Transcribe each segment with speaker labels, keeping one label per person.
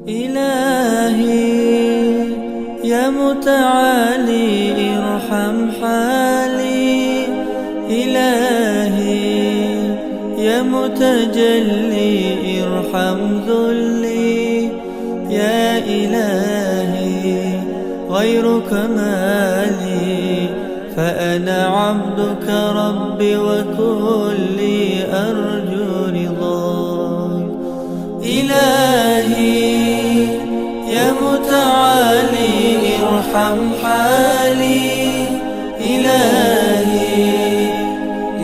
Speaker 1: إلهي يا متعالي ارحم حالي، إلهي يا متجلي ارحم ذلي، يا إلهي غيرك مالي، فأنا عبدك ربي وكلي أرجو رضاك. إلهي يا متعالي ارحم حالي، إلهي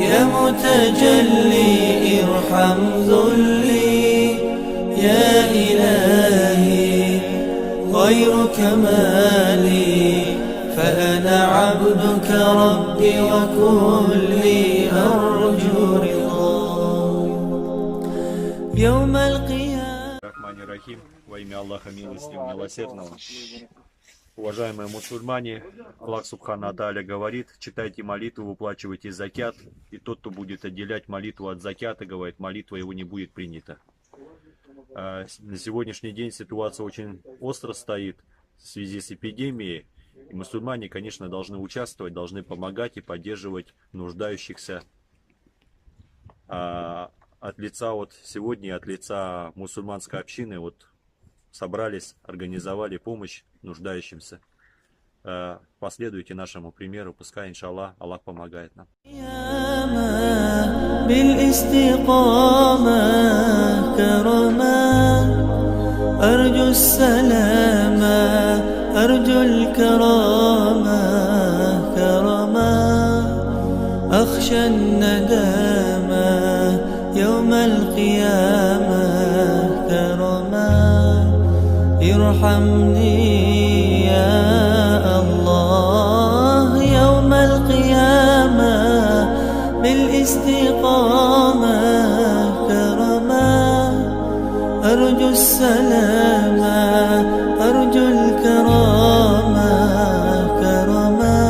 Speaker 1: يا متجلي ارحم ذلي، يا إلهي غيرك مالي، فأنا عبدك ربي وكلي أرجو رضاك يوم القيامة.
Speaker 2: رحمن الرحيم, во имя Аллаха Милостивого, Милосердного. Уважаемые мусульмане, Аллах سبحانه وتعالى говорит: читайте молитву, выплачивайте закят, и тот, кто будет отделять молитву от закята, говорит, молитва его не будет принята. На сегодняшний день ситуация очень остро стоит в связи с эпидемией, и мусульмане, конечно, должны участвовать, должны помогать и поддерживать нуждающихся. От лица вот сегодня, от лица мусульманской общины вот собрались, организовали помощь нуждающимся. Последуйте нашему примеру, пускай, إن شاء الله, Аллах помогает нам.
Speaker 1: بالاستقامة كرما، أرجو السلامة، أرجو الكرامة كرما، أخشى الندامة يوم القيامة كرما، ارحمني يا الله يوم القيامة بالاستقامة كرما، أرجو السلامة، أرجو الكرامة كرما،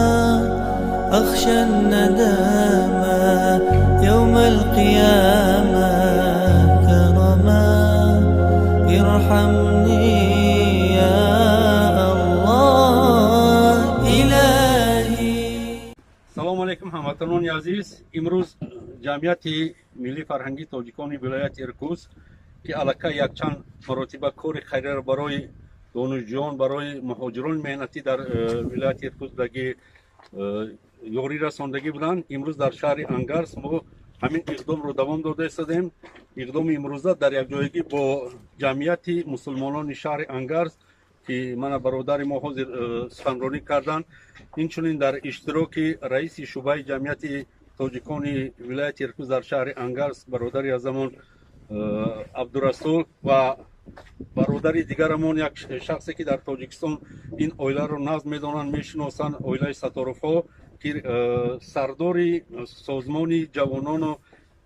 Speaker 1: أخشى الندامة يوم القيامة كرما، ارحمني يا الله إلهي.
Speaker 3: Салому алейкум, ҳамватанони азиз! Имрӯз Ҷамъияти миллии фарҳангии тоҷикони вилояти Иркутск, ки аллакай якчанд маротиба кори хайрияро барои донишҷӯён, барои муҳоҷирони меҳнатӣ дар вилояти Иркутсдаги ёрӣ расондагӣ буданд, имрӯз дар шаҳри Ангарск мо ҳамин иқдомро давом дода истодем. Иқдоми имрӯза дар якҷоягӣ бо Ҷамъияти мусулмонони шаҳри Ангарск, ки мана бародари мо ҳозир суханронӣ карданд, инчунин дар иштироки раиси шӯъбаи Ҷамъияти тоҷикони вилояти Иркутск дар шаҳри Ангарск, бародари азамон Абдурасул, ва бародари дигарамон, як шахсе, ки дар Тоҷикистон ин оиларо нағз медонанд, мешиносанд, оилаи Саторовҳо, ки сардори созмони ҷавонону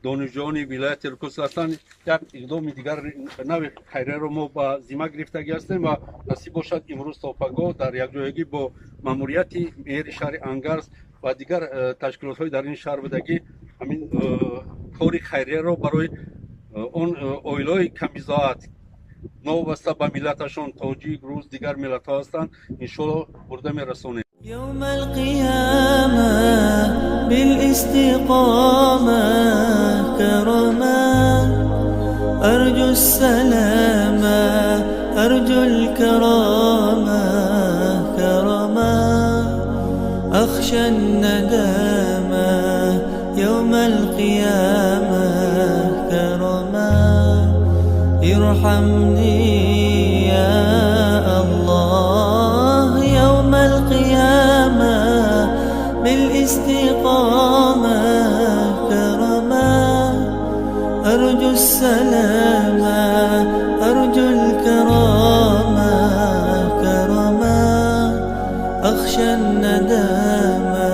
Speaker 3: донишҷӯёни вилояти Иркутск ҳастанд, як иқдоми дигар нави хайрияро мо ба зимма гирифтагӣ ҳастем ва насиб бошад, имрӯз то пагоҳ дар якҷоягӣ бо маъмурияти мери шаҳри Ангарск ва дигар ташкилотҳои дар ин шаҳр будагӣ ҳамин кори хайрияро барои он оилаҳои камбизоат, новобаста ба миллаташон, тоҷик, рус, дигар миллатҳо ҳастанд, иншоалло бурда мерасонем.
Speaker 1: يوم القيامة بالاستقامة كرما، أرجو السلامة، أرجو الكرامة كرما، أخشى الندامة يوم القيامة كرما، ارحمني يا الله يوم القيامة بالاستقامة كرما، أرجو السلامة، أرجو الكرامة كرما، أخشى الندامة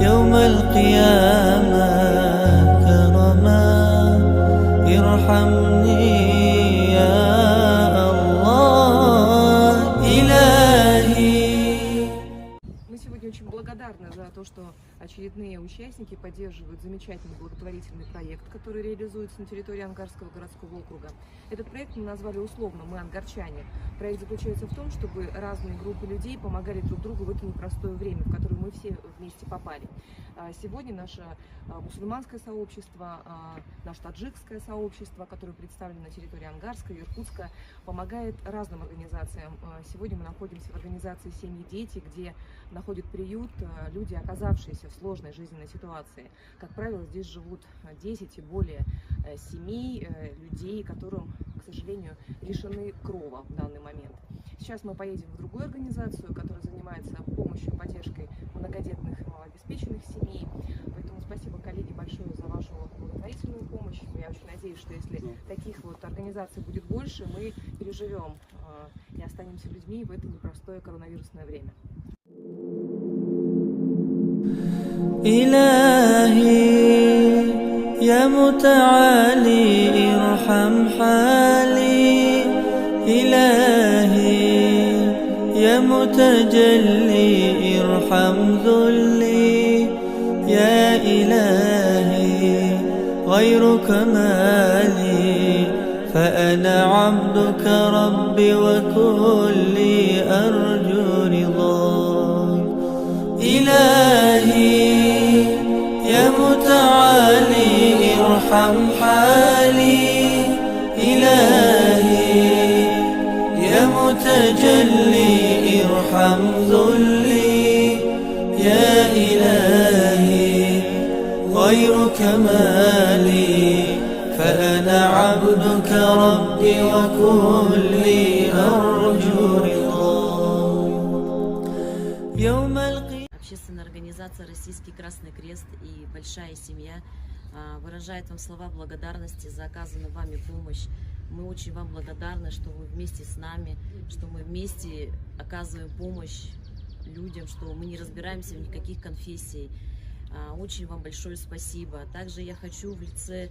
Speaker 1: يوم القيامة كرما، ارحمني يا الله إلهي.
Speaker 4: Мы сегодня очень благодарны за то, что очередные участники поддерживают замечательный благотворительный проект, который реализуется на территории Ангарского городского округа. Этот проект мы назвали условно «Мы ангарчане». Проект заключается в том, чтобы разные группы людей помогали друг другу в это непростое время, в которое мы все вместе попали. Сегодня наше мусульманское сообщество, наше таджикское сообщество, которое представлено на территории Ангарска и Иркутска, помогает разным организациям. Сегодня мы находимся в организации «Семьи дети», где находят приют люди, оказавшиеся в сложной жизненной ситуации. Как правило, здесь живут 10 и более семей, людей, которым, к сожалению, лишены крова в данный момент. Сейчас мы поедем в другую организацию, которая занимается помощью и поддержкой многодетных и малообеспеченных семей. Поэтому спасибо, коллеги, большое за вашу благотворительную помощь. Я очень надеюсь, что если таких вот организаций будет больше, мы переживем и останемся людьми в это непростое коронавирусное время.
Speaker 1: إلهي يا متعالي ارحم حالي، إلهي يا متجلي ارحم ذلي، يا إلهي غيرك مالي، فأنا عبدك ربي وكلي أرجو رضاك. إلهي يا متعالي ارحم حالي، إلهي يا متجلي ارحم ذلي، يا إلهي غيرك مالي، فأنا عبدك ربي وكلي أرجو رضاك. يوم القيامة.
Speaker 5: Общественная организация «Российский Красный Крест» и «Большая семья» выражает вам слова благодарности за оказанную вами помощь. Мы очень вам благодарны, что вы вместе с нами, что мы вместе оказываем помощь людям, что мы не разбираемся в никаких конфессий. Очень вам большое спасибо. Также я хочу в лице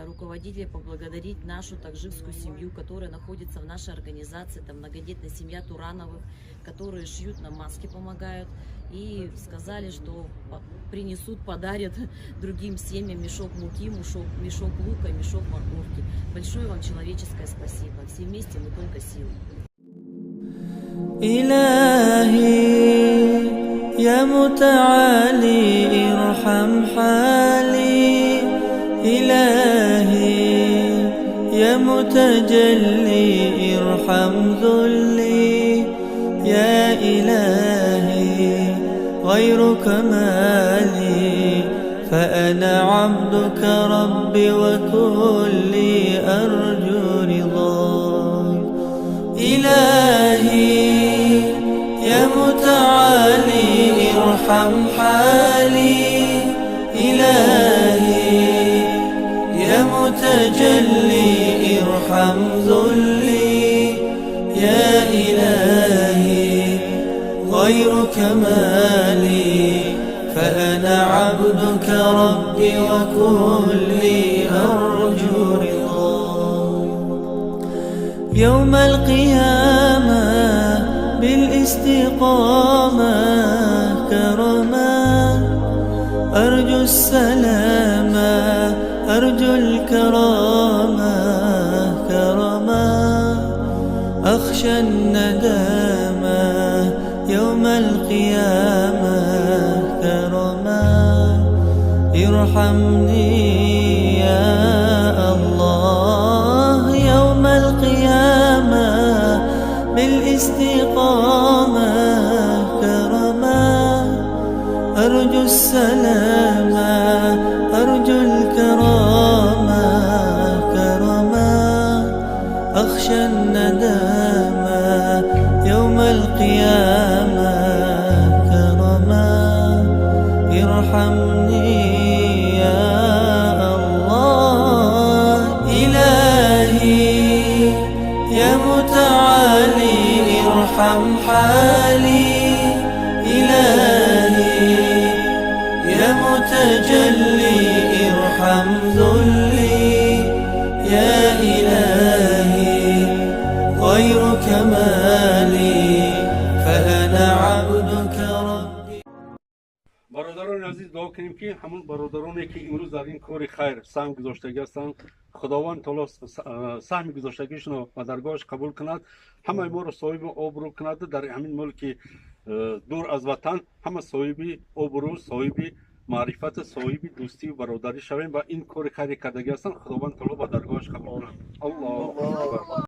Speaker 5: руководителя поблагодарить нашу таджикскую семью, которая находится в нашей организации. Это многодетная семья Турановых, которые шьют нам маски, помогают. И сказали, что принесут, подарят другим семьям мешок муки, мешок лука, мешок морковки. Большое вам человеческое спасибо. Все вместе мы только силы.
Speaker 1: إلهي يا متعالي ارحم حالي، إلهي يا متجلي ارحم ذلي، يا إلهي غيرك مالي، فأنا عبدك ربي وكلي أرجو رضاك. إلهي يا متعالي ارحم حالي، إلهي يا متجلي ارحم ذلي، يا إلهي غيرك مالي، فأنا عبدك ربي وكلي أرجو رضاك. يوم القيامة بالاستقامة كرما، أرجو السلامة أرجو الكرامة كرما، أخشى الندامة يوم القيامة كرما، ارحمني يا الله يوم القيامة بالاستقامة كرما، أرجو السلامة أرجو الكرامة كرما، أخشى الندامة يوم القيامة كرما، ارحمني يا الله. إلهي يا متعالي ارحم حالي، إلهي يا متجلي ارحم ذلي، يا إلهي غيرك مالي، فأنا عبدك ربي.
Speaker 3: кунем, ки ҳамон бародароне, ки имрӯз дар ин кори хайр саҳм гузоштагӣ ҳастанд, Худованд таоло саҳми гузоштагишонро ба даргоҳаш қабул кунад, ҳамаи моро соҳиби обрӯ кунад. Дар ҳамин мулки дур аз ватан ҳама соҳиби обрӯ, соҳиби маърифату соҳиби дӯстию бародарӣ шавем ва ин кори хайре кардагӣ ҳастанд, Худованд таоло ба даргоҳаш қабул кунад. Аллоҳу акбар.